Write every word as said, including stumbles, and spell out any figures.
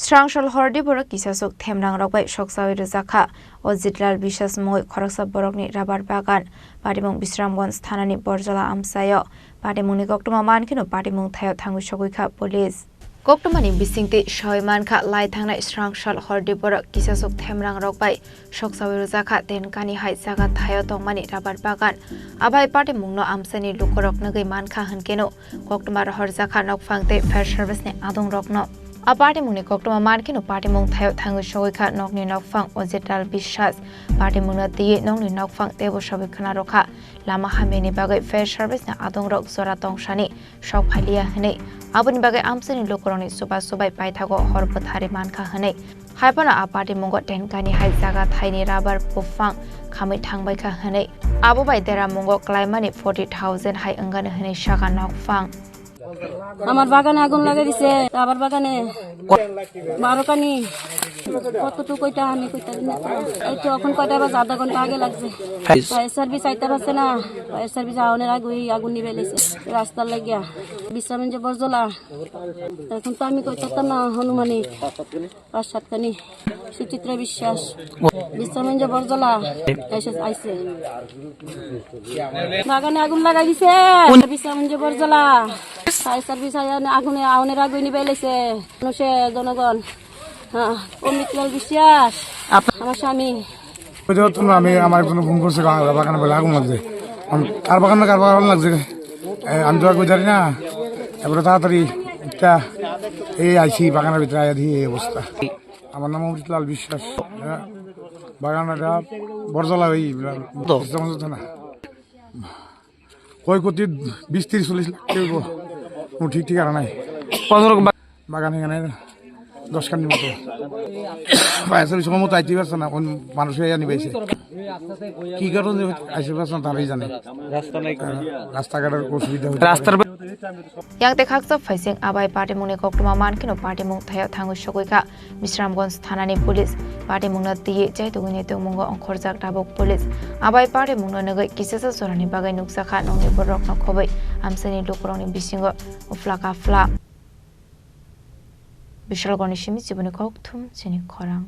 Srangsal hordi borok kisasuk themrang rok bai soksawi rwjakha. Ajit Lal Biswas mungwi khoroksa borokni rabar bagan. Patimung Bisramganj thanani Borjola amchaio. Patimungni koktwma mankheno patimung thaio thangwi sogwi kha police. Koktwmani bisingtwi sawi mankha lai thangnai srangsal hordi borok kisasuk themrang rok bai soksawi rwjakha Tenkani hai jaga thaio tongmani rabar bagan. Abai patimungno amchaini lukurok nugwi mankha hwnkeno koktwma rohorjakha nokphang tei fire service ni adongrokno. A patimungni koktwma mankheno patimung thaio thangwi sogwi kha nokni nokphang Ajit Lal Biswas. Patimungno twiwi nokni nokphang teibo sogwi khwna rwkha. Lama hamyani bagwi fire service ni adongrok jora tongsani sok phailiya hwnwi. Aboni bagwi amchaini lukurokni chubachu bai paithago hor bwthari mankha hwnwi. Haiphano a patimungo Tenkani hai jaga thaini rabar buphang khamwi thangbaikha hwnwi. Abo bai deramungo klaimani forty thousand hai wngani hwnwi sakha nokphang. আমার বাগানে আগুন লাগাই দিছে, রাবার বাগানে। বারো কানি। কতটুকু কইতা আমি কইতা দিন না তো। এই তো এখন কয়টা বাজে? আধা ঘন্টা আগে লাগছে। ফায়ার সার্ভিস আইতে পারছে না। ফায়ার সার্ভিস আওনের আগে ওই আগুন নিবে লেছে। রাস্তার লাগিয়া। বিশ্রামগঞ্জ বরজলা। এখন তো আমি কইতাম না হনুমানি। পাঁচ সাত কানি। সুচিত্রা বিশ্বাস। বিশ্রামগঞ্জ বরজলা। এসে আইছে। বাগানে আগুন লাগাই দিছে। বিশ্রামগঞ্জ বরজলা। ফায়ার সার্ভিস আইয়া আগুনে, আগুনের আগুন নিবে লেছে। মানুষে, জনগণ। হ্যাঁ, অমিত লাল বিশ্বাস। আমার স্বামী। ওই যে তুমি, আমি, আমার একজন ফোন করছে, বাগানে বলে আগুন লাগছে। আমি, কার বাগান না কার বাগান লাগছে? এ, আমি তো আর কই জানি না। তারপরে তাড়াতাড়ি একটা এই আইসি বাগানের ভিতরে আইয়া দিয়ে এই অবস্থা। আমার নাম অমিত লাল বিশ্বাস। হ্যাঁ, বাগান এটা বরজলা ওই তো। ইসলামগঞ্জ থানা। ক্ষয়ক্ষতি বিশ তিরিশ চল্লিশ লাখ টাকা হইব। কোনো ঠিক ঠিকানা নাই। কত রকম বা- বাগান এখানে দশ কানির মতো। ফায়ার সার্ভিস সময় মতো আইতে পারছে না, কোন মানুষ হয়ে জানি পাইছে। কি কারণে আইতে পারছে না, তারাই জানে। রাস্তা নাই। রাস্তাঘাটের অসুবিধা হচ্ছে। রাস্তার বা- Yang tei khaksa phaising abai patimungni koktwma mankheno patimung thaio thangwi sogwi kha. Bisramganj thanani police patimungno twiwi chaitugwini tongmungo ongkhorjak tabuk police. Abai patimungno nugwi kisasa jorani bagwi nukjakha nokni borokno khobwi amchaini lukurokni bisingo uphla kaphla. Bishalgarhni simi chiboni kokthum chini khorang.